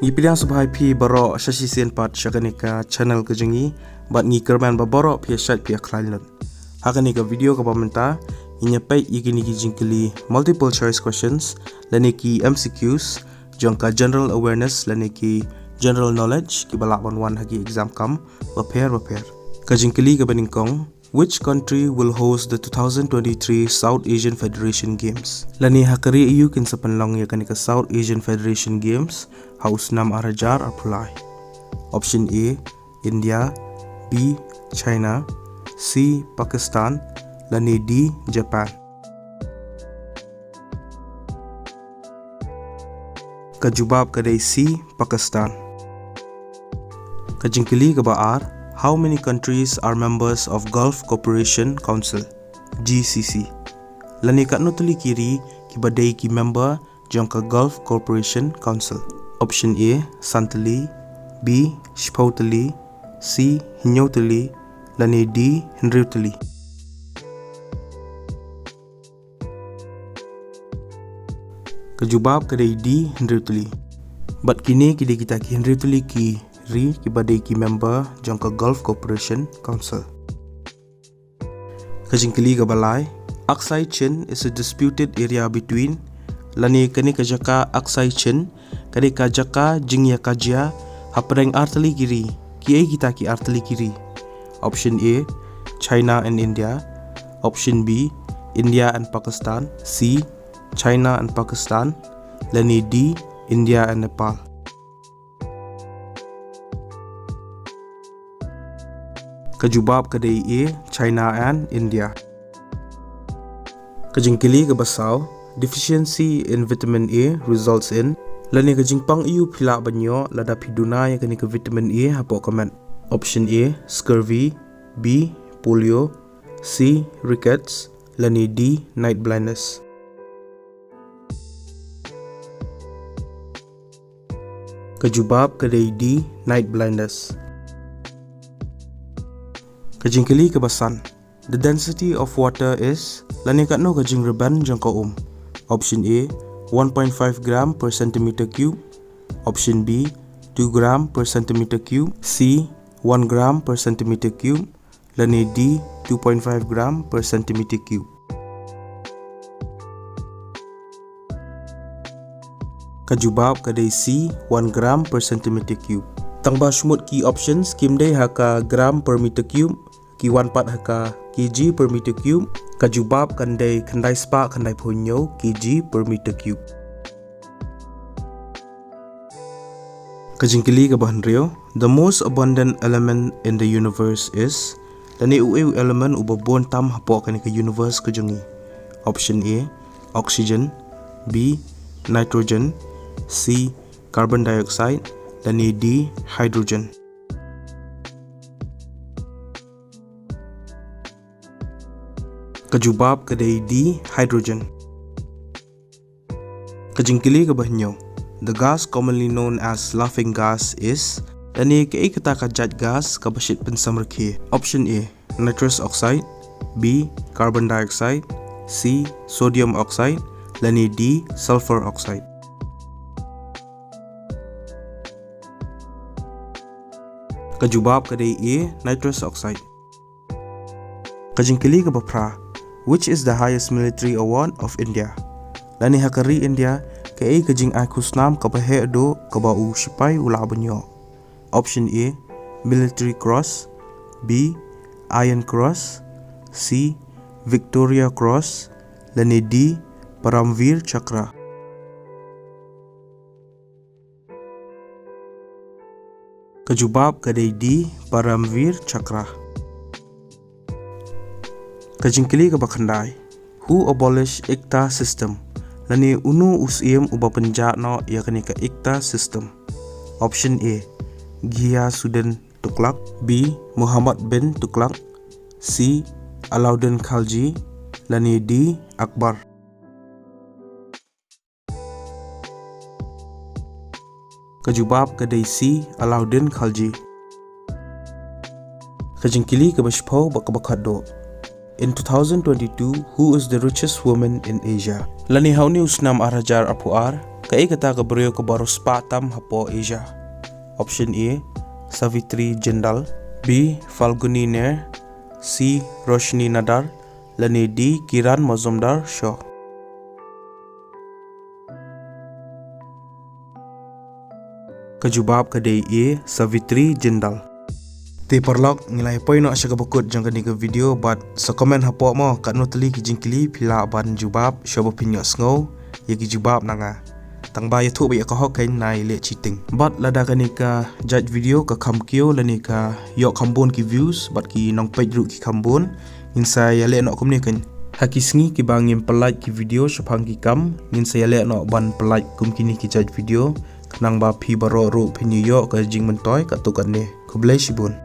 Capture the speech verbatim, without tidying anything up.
Ngi pdiang sngewbha ïa phi baroh sha shisien pat sha kane ka channel ka jong ngi, bad ngi kyrmen ba baroh phi ïa shait phi ïa khlaiñ lut. Ha kane ka video kaba mynta, ngin ïa peit ïa kine ki jingkylli multiple choice questions, lane ki M C Qs, jong ka general awareness lane ki general knowledge kiba lah ban wan ha ki exam kam bapher bapher. Ka jingkylli kaba nyngkong, which country will host the two thousand twenty-three South Asian Federation Games? Lane ha ka ri aïu kin sa pynlong ïa kane ka South Asian Federation Games ha u snem ar hajar arphew lai? Option A, India, B, China, C, Pakistan, lane D, Japan. Ka jubab ka dei C, Pakistan. Ka jingkylli kaba ar, how many countries are members of Gulf Cooperation Council, G C C? Lane katno tylli ki ri kiba dei ki member jong ka Gulf Cooperation Council? Option A, san tylli, B, shiphew tylli, C, hynñiew tylli, lane D, hynriew tylli. Ka jubab ka dei D, hynriew tylli. Bad kine ki dei kita ki hynriew tylli ki ri kiba dei ki member jong ka Gulf Cooperation Council. Ka jingkylli kaba lai, Aksai Chin is a disputed area between, lane kane ka jaka Aksai Chin ka dei ka jaka jingïakajia hapdeng ar tylli ki ri. Kiei kita ki ar tylli ki ri? Option A, China and India. Option B, India and Pakistan. C, China and Pakistan. Lane D, India and Nepal. Ka jubab ka dei A, China and India. Ka jingkylli kaba saw, deficiency in vitamin A results in, lane ka jingpang aïu phi lah ban ïoh lada phi duna ïa kane ka vitamin A hapoh ka met? Option A, scurvy, B, polio, C, rickets, lane D, night blindness. Ka jubab ka dei D, night blindness. Ka jingkylli kaba san, the density of water is, lane katno ka jingrben jong ka um? Option A, one point five gram per centimeter cube. Option B, two gram per centimeter cube. C, one gram per centimeter cube. Lane D, two point five gram per centimeter cube. Ka jubab ka dei C, one gram per centimeter cube. Tang ba shmut ki options kim dei ha ka gram per meter cube, ki wan pat ha ka kg per meter cube, ka jubab kan dei khyndai spah khyndai phew hynñiew kg per meter cube. Ka jingkylli kaba hynriew, the most abundant element in the universe is, lane uei u element uba bun tam hapoh kane ka universe ka jong ngi? Option A, oxygen. B, nitrogen. C, carbon dioxide. Lane D, hydrogen. Ka jubab ka dei D, hydrogen. Ka jingkylli kaba hynñiew, the gas commonly known as laughing gas is, lane kaei kata ka jait gas kaba shait pynsamrkhie? Option A, nitrous oxide. B, carbon dioxide. C, sodium oxide. Lane D, sulfur oxide. Ka jubab ka dei A, nitrous oxide. Ka jingkylli kaba phra, which is the highest military award of India? Lane ha ka ri India, kaei ka jingai khusnam kaba heh duh kaba u sipai u lah ban ïoh? Option A, Military Cross. B, Iron Cross. C, Victoria Cross. Lane D, Paramvir Chakra. Ka jubab ka dei D, Paramvir Chakra. Ka jingkylli kaba khyndai, who abolished Ekta system? Lane uno u syiem uba pynjah noh ïa kane ka Ekta system? Option A, Ghiyasuddin Tughlaq. B, Muhammad bin Tughlaq. C, Alauddin Khalji. Lane D, Akbar. Ka jubab ka dei C, Alauddin Khalji. Ka jingkylli kaba shiphew bad kaba khatduh, In two thousand twenty-two, who is the richest woman in Asia? Lane ha une u snem ar hajar arphew ar, kaei kata ka briew ka baroh spah tam hapoh Asia? Option A, Savitri Jindal. B, Falguni Nair. C, Roshni Nadar. Lane D, Kiran Mazumdar Shaw. Ka jubab ka dei A, Savitri Jindal. Te paralok, ngi la ïa poi noh sha kaba kut jong kane ka video, bad sa comment hapoh mo katno tylli ki jingkylli phi lah ban jubab, shuwa ba phin ïohsngew ïa ki jubab na nga. Tang ba ïathuh ba ïa ka hok kein, nai leh cheating. Bad lada kane ka jait video ka kham kiew lane ka ïoh kham bun ki views bad ki nongpeit ruh ki kham bun, ngin sa ïaleh noh kumne kein. Ha ki sngi kiba ngim pyllait ki video shaphang ki kam, ngin sa ïaleh noh ban pyllait kum kine ki jait video, khnang ba phi baroh ruh phin ïoh ka jingmyntoi katto katne. Khublei shibun.